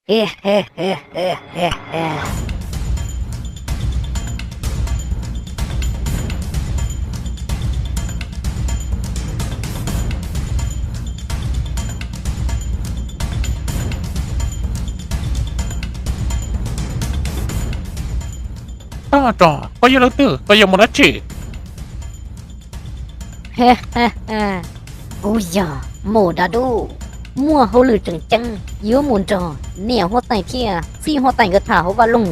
Tag tso, koj yog leej twg, koj yuav mus dab tsi? Kuv yog Maum Dav Dub, muaj hauj lwm tseem ceeb yuav mus nrog niam huab tais thiab txiv huab tais nkawd tham hauv vaj loog.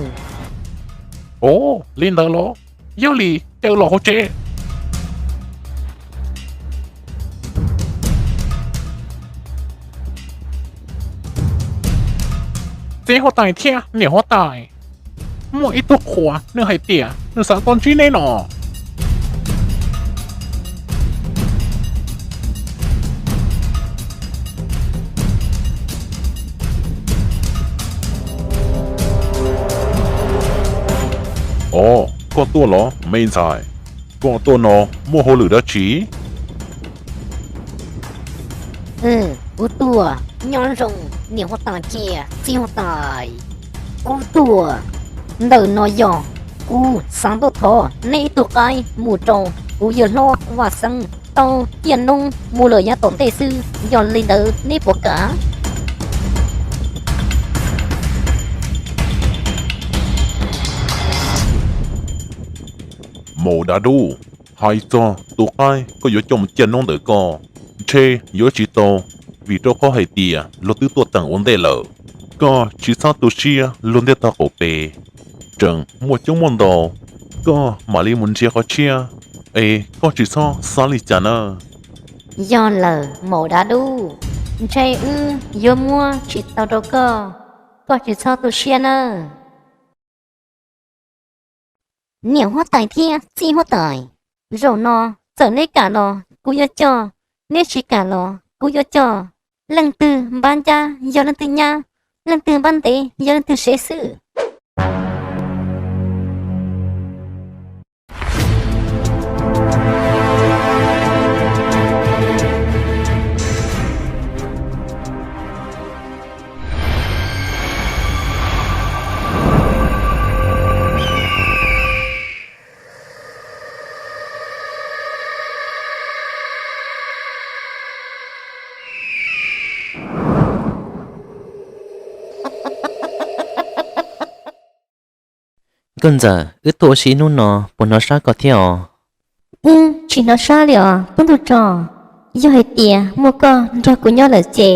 Ov, li ntawd los? Yog li, caw los hauv tsev. Txiv huab tais thiab niam huab tais, muaj ib tug qhua, nws hais tias nws xav tau ntsib neb no. Ov, koj tuaj los me ntxhais? Koj tuaj no muaj hauj lwm dab tsi? Kuv tuaj, nyob zoo niam huab tais thiab txiv huab tais. Kuv tuaj, ntawm no yog kuv xav tuaj thov neb ib tug qaib mus rau kuv yawg hlob Vaj Xeeb tau ciaj noob mus lawm yav tom ntej xwb, yog li ntawd neb puas kam? Maum Dav Dub, hais txog tus qaib koj yuav coj mus ciaj noob ntawm koj, ntshe yuav tsis tau, vim rau qhov hais tias luag twb tuaj teem ua ntej lawm. Koj tsis txhob tu siab luag ntiaj tog qaum pem, tseem muaj coob muaj ntau, koj mam li mus ntsia qhov tshiab, es koj tsis txhob xav li cas nawb. Yog lawm Maum Dav Dub, ntshe wb yuav muab tsis tau rau koj, koj tsis txhob tu siab nawb. Niam huab tais thiab txiv huab tais, zaum no txawm neb kam los kuv yuav coj, neb tsis kam los kuv yuav coj. Leej twg npab ncab yog leej twg nyab, leej twg npab ntev yog leej twg sev xwb. Nkauj ntxawm, wb tuaj ua si ib hnub no puas hnov sab koj thiab os? Wb tsis hnov sab li os tub ntug tso. Yog hais tias muaj koj nrog kuv nyob lawm ces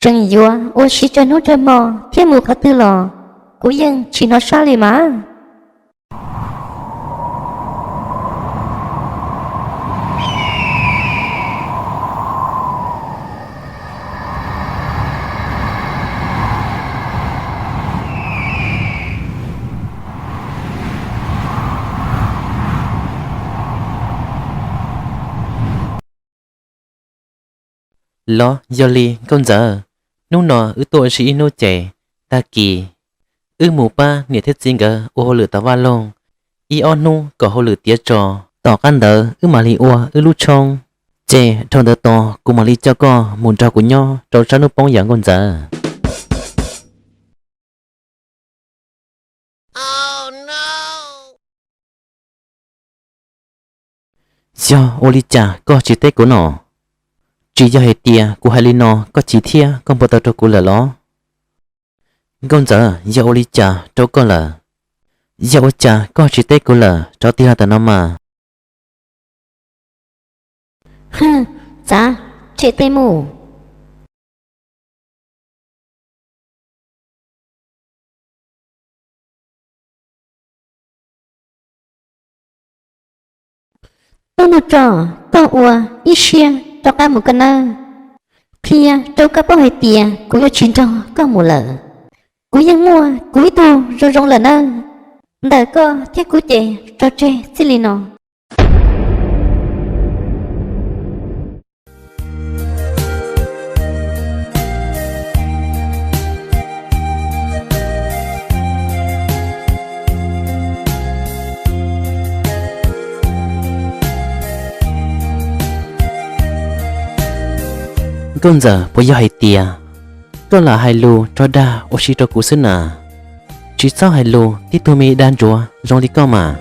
tseem yuav ua si tsawg hnub tsawg hmo thiab mus qhov twg los kuv yeej tsis hnov sab li mas. Los yog li nkauj ntxawm, hnub no wb tuaj ua si ib hnub ces tag kis wb mus pab niam thiab txiv nkawd ua hauj lwm tom vaj loog ib ob hnub kom hauj lwm tiav tso. Tom qab ntawd wb mam li ua wb lub tshoob, ces dhau ntawd tos kuv mam li coj koj mus nrog kuv nyob rau sab hnub poob yom nkauj ntxawm. Yog ua li cas koj tsis teb kuv no? Tsis yog hais tias kuv hais li no koj chim thiab koj npau taws rau kuv lawm los? Nkauj ntxawm, yog ua li cas rau koj lawm? Yog ua cas koj tsis teb kuv lawm, rov tig los ntawm no mas. Hwj, txav, tshem tej mus. Tub ntug tso, koj ua ib siab rov qab mus koj nawb. Qhia rau koj paub hais tias kuv yuav tsis nrog koj mus lawm. Kuv yeej muaj kuv ib tug zoo zoo lawm nawb. Ntawm koj thiab kuv ces tso tseg txij li no. Nkauj ntxawm, puas yog hais tias Koj lam hais lus tso dag ua si rau kuv xwb na. Tsis txhob hais lus tib tug me dag ntsuav zoo li koj mas.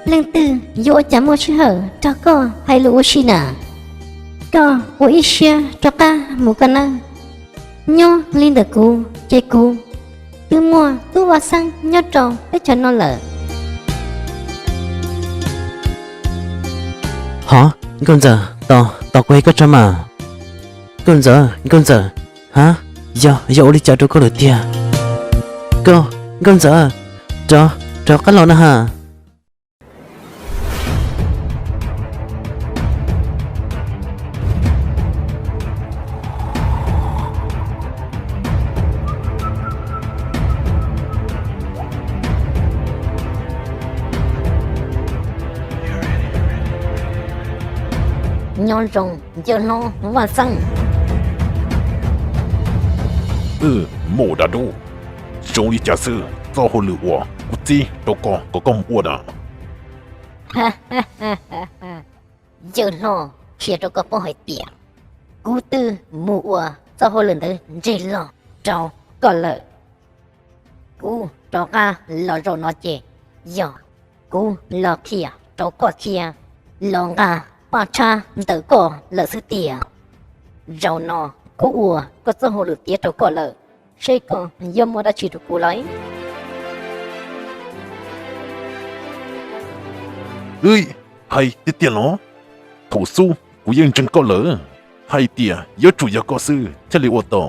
Leej twg yuav ua cas muaj sij hawm nrog koj hais lus ua si na? Koj ua ib siab rov qab mus koj nawb. Nyob li ntawm kuv ces kuv twb muaj tub Vaj Xeeb nyob rau teb chaws no lawm. Hov, nkauj ntxawm, tos, tos kuv hais koj tso mas. Nkauj ntxawm, nkauj ntxawm. Hab, yog, yog ua li cas rau koj lawm tiag? Koj, nkauj ntxawm, rov, rov qab los na ha. Nyob zoo yawg hlob Vaj Xeeb. Mus da dub, zoo li cas xwb txoj hauj lwm uas kuv txib rau koj kom koj mus ua na? Yawg hlob, qhia rau koj paub hais tias kuv twb mus ua txoj hauj lwm ntawd ntseg log rau koj lawm. Kuv rov qab los zaum no ces yog kuv los qhia rau koj thiab los nqa paj tshab ntawm koj lawm xwb tiag. Zaum no kuv ua koj txoj hauj lwm tiav rau koj lawm, seb koj yuav muab dab tsi rau kuv lawm? Hais tiag tiag los? Thaum xub kuv yeej ntseeg koj lawm, hais tias yuav tsum yog koj xwb thiaj li ua tau.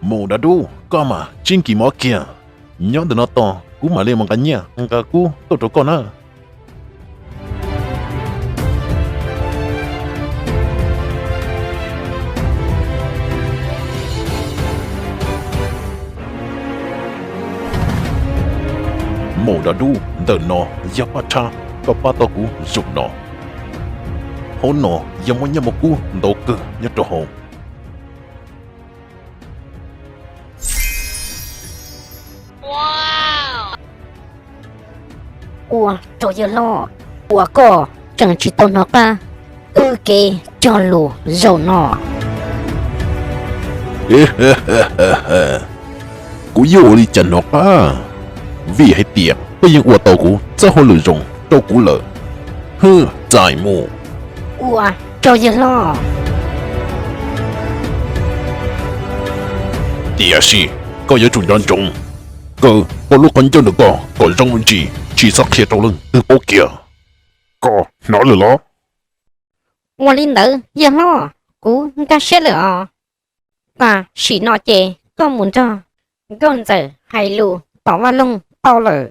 Mus da dub, koj mas tsib nkis mov kiag. Nyob ntawm no tos, kuv mam li mus nqa nyiaj nqa kub tuaj rau koj na. Mus da dub, ntawm no yog paj tshab koj pab tau kuv zaum no. Hauv no yog muaj nyiaj muaj kub ntau kawg nyob rau hauv. Ua rau yawg hlob, uas koj tseem tsis tau hnov qab wb kev cog lus zaum no. Kuv yuav ua li cas hnov qab, vim hais tias koj yeej ua tau kuv txoj hauj lwm zoo rau kuv lawm. Hwj, txais mus. Ua rau yawg hlob. Tiam sis koj yuav tsum nco ntsoov, kaw koj lub qhov ncauj ntawm koj kom zoo me ntsis, tsis txhob qhia rau leej twg paub kiag. Koj hnov lawm los? Ua li ntawd yawg hlob, kuv nkag siab lawm os. Tam sim no ces koj mus nrog nkauj ntxawm hais lus tom vaj loog tau lawm.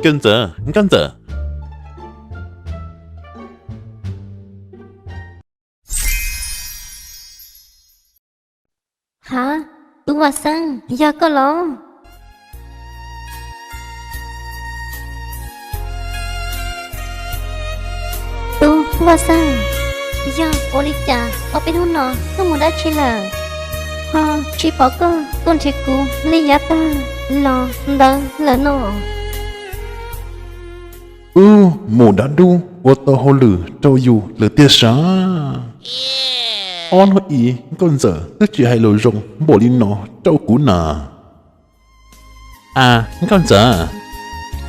Nkauj ntxawm, nkauj ntxawm. Ha, tub Vaj Xeeb, yog koj los? Tub Vaj Xeeb, yog ua li cas ob peb hnub no koj mus dab tsi lawm, ho tsis pom koj tuaj nrhiav kuv li yav tag los ntawd lawm no? Wb mus da dub ua tau hauj lwm rau yus lawm tiag sav. Ob hnub i nkauj ntxawm twb tsis hais lus zoo npaum li no rau kuv na. A, nkauj ntxawm,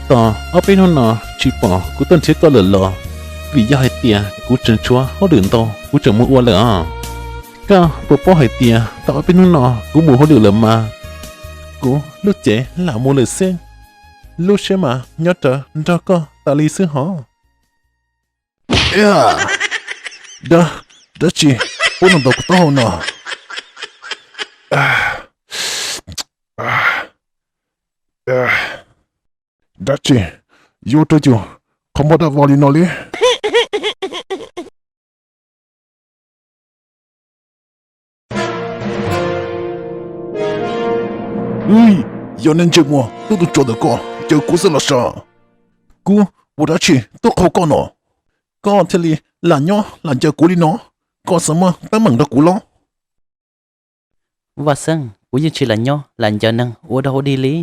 tos ob peb hnub no tsis pom kuv tuaj nrhiav koj lawm los? Vim yog hais tias kuv tseem tshuav hauj lwm ntau kuv tseem mus ua lawm os. Koj puas paub hais tias tau ob peb hnub no kuv mus hauj lwm lawm mas kuv lub cev lam mus lawm xwb, lub siab mas nyob rawv nrog koj tas li xwb hov. Dab, dab tsi? ua no ntau kuv taub hau no. Dab tsi yuav ua rau yus qhov muag daj vog li no li? Yog nej ntsej muag tub tuj tsov ntawm koj ncaws kuv xwb los sav? Kuv ua dab tsi tub qhau koj no, koj thiaj li lam nyob lam ncaws kuv li no? Koj xav muaj teeb meem nrog kuv los? Vaj Xeeb, kuv yeej tsis lam nyob lam ncaws neeg ua dog ua dig li.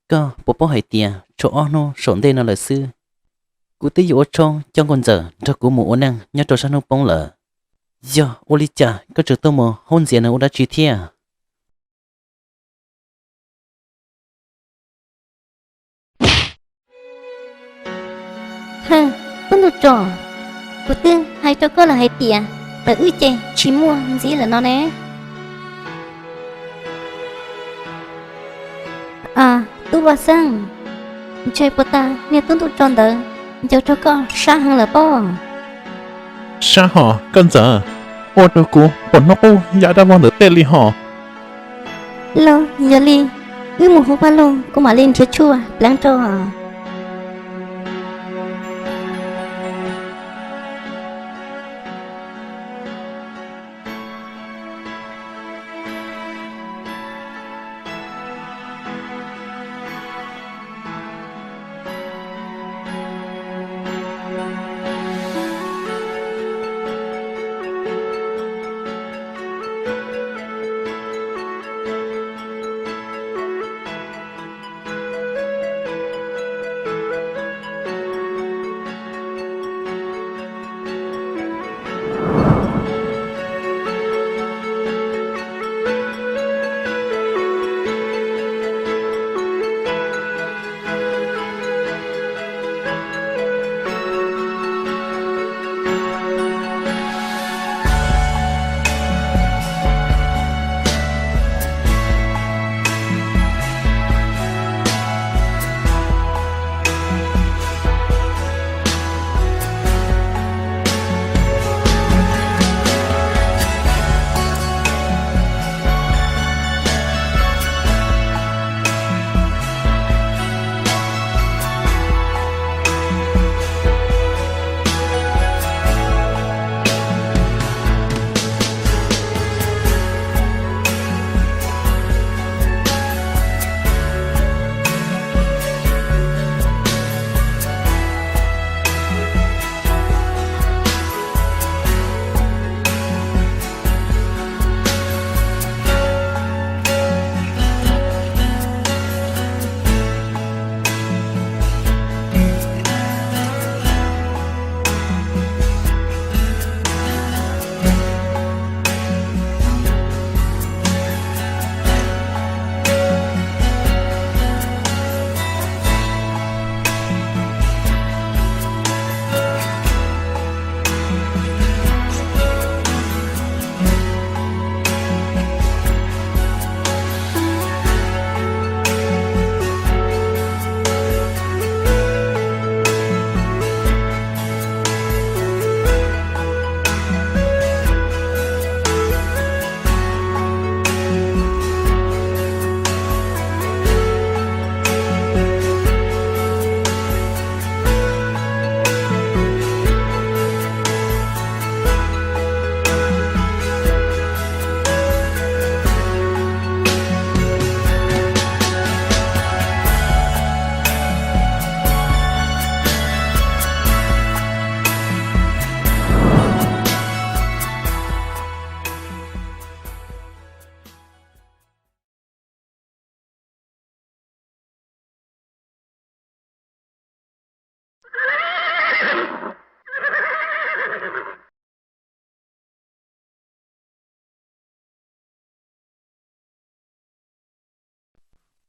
Koj puas paub hais tias tshuav ob hnub saum ntej no lawm xwb, kuv twb yuav ua tshoob coj nkauj ntxawm nrog kuv mus ua neej nyob rau sab hnub poob lawm. Yog ua li cas koj tseem tuaj mus haub ntxias nws ua dab tsi thiab? Tub ntuj tso, kuv twb hais rau koj lawm hais tias ntawm wb ces tsis muaj ntxiv lawm no ne. A, tub Vaj Xeeb, ntshai puas tas niag tub ntuj tso ntawd ncaws rau koj sab heev lawm pob? Sab hos koj ntxawm, ua rau kuv pom hnub qub ya dab vog ntawm tej li hos. Los yog li, wb mus hauv vaj loog kuv mam li nrhiav tshuaj pleev rau.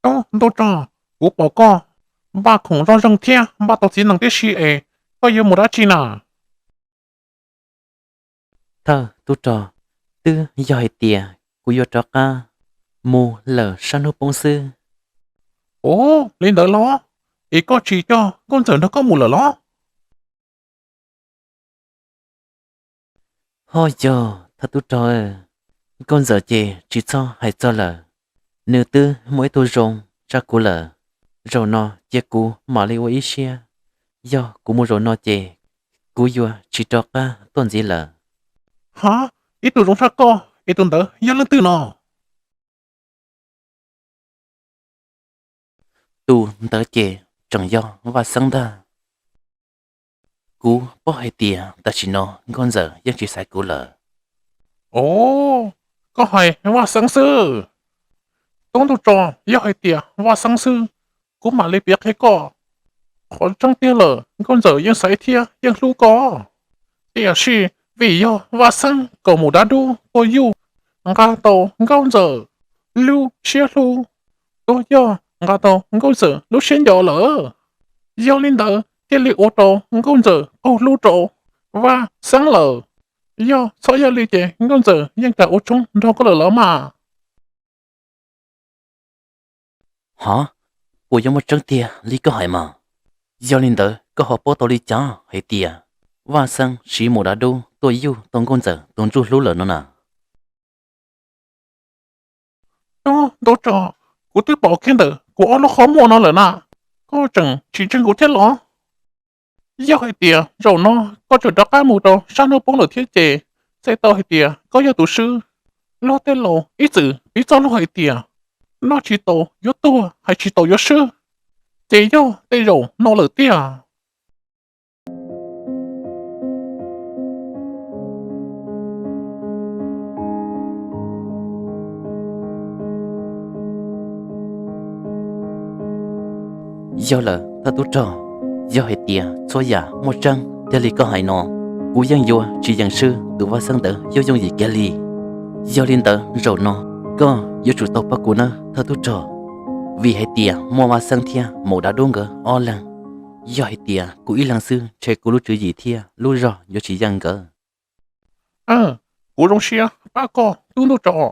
Tub ntuj tso, kuv pom koj npaj khoom zoo zoo thiab npaj tau txiv nees tib si es koj yuav mus dab tsi na? Thawj tub rog, twb yog hais tias kuv yuav rov qab mus lawm sab hnub poob xwb. Ov, li ntawd los? Es koj tsis coj nkauj ntxawm nrog koj mus lawm los? Ho yog Thawj tub rog, nkauj ntxawm ces tsis txhob hais txog lawm, nws twb muaj ib tug zoo tsa kuv lawm. Zaum no cia kuv mam li ua ib siab, yog kuv mus zaum no ces kuv yuav tsis rov qab tuaj ntxiv lawm. Ha, ib tug zoo tshaj koj es tus ntawd yog leej twg no? Tus ntawd ces tseem yog Vaj Xeeb ntag. Kuv paub hais tias tam sim no nkauj ntxawm yeej tsis xaiv kuv lawm. Os, koj hais Vaj Xeeb xwb. Tub ntuj tso, yog hais tias Vaj Xeeb xwb, kuv mam li piav qhia koj. Qhov tseeb tiag lawm, nkauj ntxawm yeej xaiv thiab yeej hlub koj. Tiam sis vim yog Vaj Xeeb kom mus dab dub tuaj yuj, nqa tau nkauj ntxawm lub siab hlub, tuaj yog nqa tau nkauj ntxawm lub siab nco lawm. Yog li ntawd thiaj li ua rau nkauj ntxawm qaug hlub rau Vaj Xeeb lawm. Yog txhob yog li ces nkauj ntxawm yeej kam ua tshoob nrog koj lawm los mas. Hov, puas yuav muaj tseeb tiag li koj hais mas? Yog li ntawd koj ho paub tau li cas hais tias Vaj Xeeb siv mus dav dub tuaj yuj tau nkauj ntxawm tus ntsuj hlub lawm no na? Tub ntuj tso, kuv twb pom kiag ntawm kuv ob lub qhov muag no lawm na, koj tseem tsis ntseeg kuv thiab los? Yog hais tias zaum no koj tseem rov qab mus rau sab hnub poob lawm thiab ces, txhais tau hais tias koj yog tus swb. Luag tej laus ib txwm piv txoj lus hais tias, noj tsis tau yuav tuag, hais tsis tau yuav swb, ces yog tej zaum no lawm tiag. Yog lawm thawj tub rog, yog hais tias txhua yam muaj tseeb thiaj li koj hais no, kuv yeej yuav tsis yeem swb tus Vaj Xeeb ntawd yooj yooj yim kiag li. Yog li ntawd zaum no koj yuav tsum tau pab kuv nawb thawj tub rog, vim hais tias muaj Vaj Xeeb thiab Maum Dav Dub nkawd ob leeg. Yog hais tias kuv ib leeg xwb ntshe kuv lub tswv yim thiab lub zog yuav tsis yeej nkawd. Kuv zoo siab pab koj tub ntuj tso.